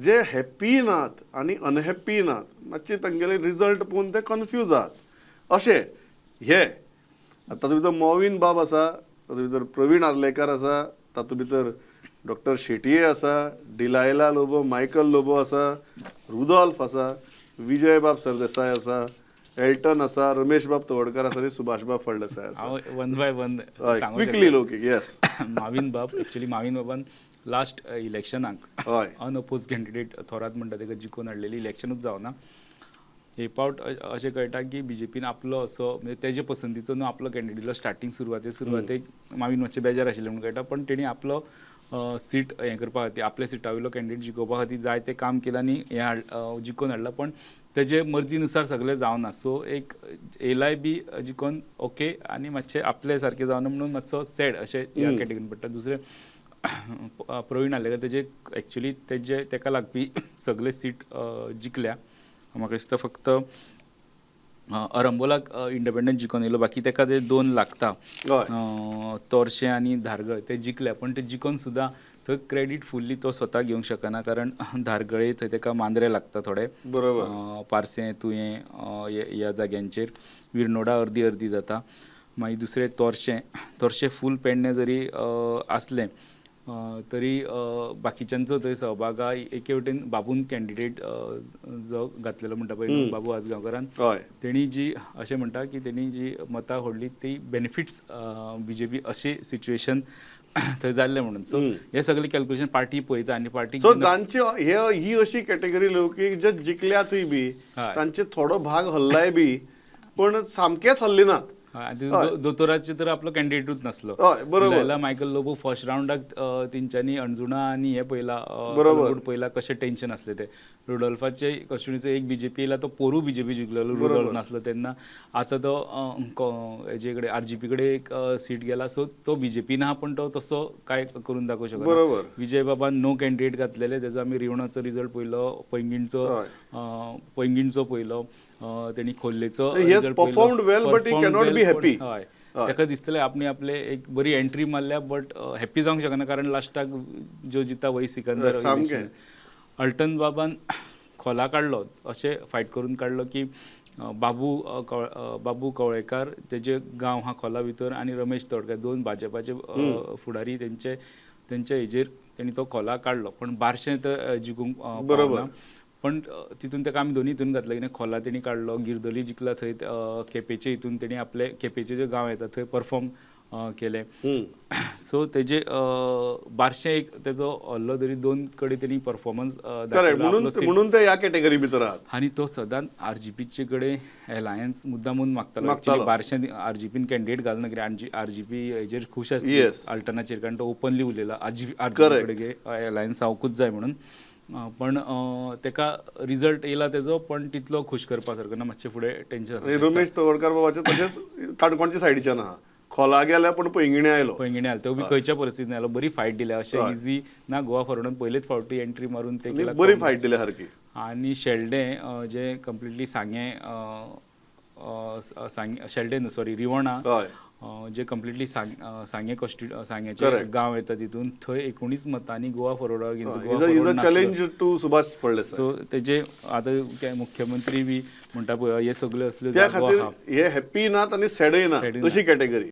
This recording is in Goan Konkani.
जे हॅप्पी नात आनी अनहॅप्पी नात, मातशे तांगेले रिजल्ट पळोवन ते कन्फ्यूज आहात अशें. हे तातूंत भितर मोविन बाब आसा, तातूंत भितर प्रवीण आर्लेकार आसा, तातूंत भितर डॉक्टर शेटये आसा, डिलायला लोबो, मायकल लोबो आसा, रुदोल्फ आसा, विजय बाब सरदेसाय आसा, एल्टन आसा, रमेश बाब तवडकर आसा आनी सुभाष बाब फळदेसाय आसा. हांव वन बाय वन हय. सांगूंक क्विकली शकता. लोकीक, येस. माविन बाब, एक्चुली माविन बाबान लास्ट इलेक्शनाक अनअपोज कॅन्डिडेट थोरात म्हणटा तेका जिखोवन हाडलेली. इलेक्शनूच जावना. हे पावट अशें कळटा की बीजेपीन आपलो असो, म्हणजे तेजे पसंतीचो न्हू, आपलो कॅन्डिडेट. स्टार्टींग सुरवातेक माविन मातशें बेजार आशिल्लें म्हणून कळटा, पण तेणी आपलो सीट हें करपा खातीर, आपल्या सिटा वयलो कॅन्डिडेट जिखोवपा खातीर जाय तें काम केलें आनी हें जिखोवन हाडला, पण तेजे मर्जीनुसार सगळें जावना. सो एक येयलाय बी जिखोन ओके आनी मातशें आपले सारकें जावना म्हणून मातसो सॅड अशें ह्या कॅटेगरीन पडटा. दुसरें प्रवीण आर्लेकर, तेजे एक्चुली तेजे तेका लागपी सगळे सीट जिखल्या. म्हाका दिसता फक्त अरंबोलाक इंडिपेंडंट जिखोन येयलो, बाकी तेका जे दोन लागता, तोरशें आनी धारगळ, ते जिखले. पण ते जिखोन सुद्दां थंय क्रेडीट फुल्ली तो स्वता घेवंक शकना, कारण धारगळे थंय तेका मांद्रे लागता थोडे, पार्सें, तुयें ह्या जाग्यांचेर, विर्नोडा अर्दी अर्दी जाता. मागीर दुसरें तोरशें, तोरशें फूल पेडणें जरी आसलें तरी बाकीच्यांचो थंय सहभाग आहा. एके वटेन बाबून कॅन्डिडेट जो घातलेलो म्हणटा पळय न्हू, बाबू आजगांवकारान, तेणी जी अशें म्हणटा की तेणी जी मतां होडली ती बेनिफिट्स बीजेपी, अशी सिच्युएशन थंय जाल्लें म्हणून. सो हे सगळे कॅल्क्युलेशन पार्टी पळयता आनी पार्टी सो तांची हे ही अशी कॅटेगरी लोक की जे जिखल्यातूय बी, तांचे थोडो भाग हल्लाय बी, पण सामकेच हल्ले नात. आनी दोतोराचे तर आपलो कॅन्डिडेटूच नासलो. हय बरोबर डिलायला मायकल लोबो फर्स्ट रावंडाक तेंच्यांनी अंजुणा आनी हे पळयला, कलंगूट पळयला, कशें टेन्शन आसलें तें. रुडोल्फाचे कॉन्स्टिट्युएन्सी एक बीजेपी येयला, तो पोरू बीजेपी जिखलेलो रुडोल्फ नासलो तेन्ना. आतां तो हेजे कडेन, आरजीपी कडेन एक सीट गेला. सो तो बीजेपी ना, पण तो तसो काय करून दाखोवंक शकना. विजय बाबान नो कॅन्डिडेट घातलेले, तेजो आमी रिवणाचो रिजल्ट पळयलो, पैंगीणचो पैंगीणचो पळयलो, तेणी खोर्लेचो He has result पळयलो. Performed well, but he Performed cannot well, be पण happy. हय, ताका दिसतलें आपणे आपले एक बरी एंट्री मारल्या, बट हॅप्पी जावंक शकना, कारण लास्टाक जो जिता वही सिकंदर. अल्टन बाबान खोला काडलो, अशें फायट करून काडलो की बाबू कवळेकार तेजे गांव हा खोला भितर आनी रमेश तोडकर, दोन भाजपाचे फुडारी, तेंचे तेंच्या हेजेर तेणी तो खोला काडलो, पण बारशें तर जिखूंक पावना. पण तितून ताका आमी दोनी हितून घातले कितें, खोला तेणी काडलो, गिरदली जिखला थंय, केपेचे हितून तेणी आपले केपेचे जे गांव येता थंय परफॉर्म केले. सो तेजे बारशें एक तेजो हल्लो तरी दोन कडेन तेणी परफॉर्मन्स करेक्ट, म्हणून म्हणून ते ह्या कॅटेगरी भितर आहात. आनी तो सदांच आरजीपीचे कडेन एलायन्स मुद्दामून मागतालो. मागतालो. Actually बारशें आरजीपीन कॅन्डिडेट घालना, कित्याक आरजीपी हेजेर खूश आसली अल्टनाचेर, कारण तो ओपनली उलयला आरजीपी कडेन एलायन्स जावंकूच जाय म्हणून. पण तेका रिजल्ट येयला तेजो, पण तितलो खूश करपा सारको ना, मातशें फुडें टेन्शन आनी आसा. रमेश तवडकार बाबाचे तशेंच काणकोणच्या सायडीच्यान आहा, खोला गेल्या पण पैंगिणी आयलो. पैंगिणी आयलो, तो बी खंयच्या परिस्थितीन आयलो, बरी फायट दिल्या, अशें इजी ना. गोवा फॉरवर्डान पयलेच फावटी एंट्री मारून ते आनी केला. बरी फायट दिल्या सारकी. आनी शेल्डें जे कंप्लिटली सांगें अ, अ, सांगे, शेल्डें न्हू, सॉरी, रिवणा, जे कंप्लिटली सांगें कॉन्स्टिट्यु सांग्याचे गांव येता तितून, थंय 19 मतांनी गोवा फॉरवर्डा against Goa is a forward. Challenge to Subhash Phaldesai. So तेजे आतां मुख्यमंत्री बी म्हणटा पळय, हे सगळे असल्यो त्या जागो खातीर आहा. हे हॅप्पी नात आनी सॅडय ना, सॅडय. अशी कॅटेगरी.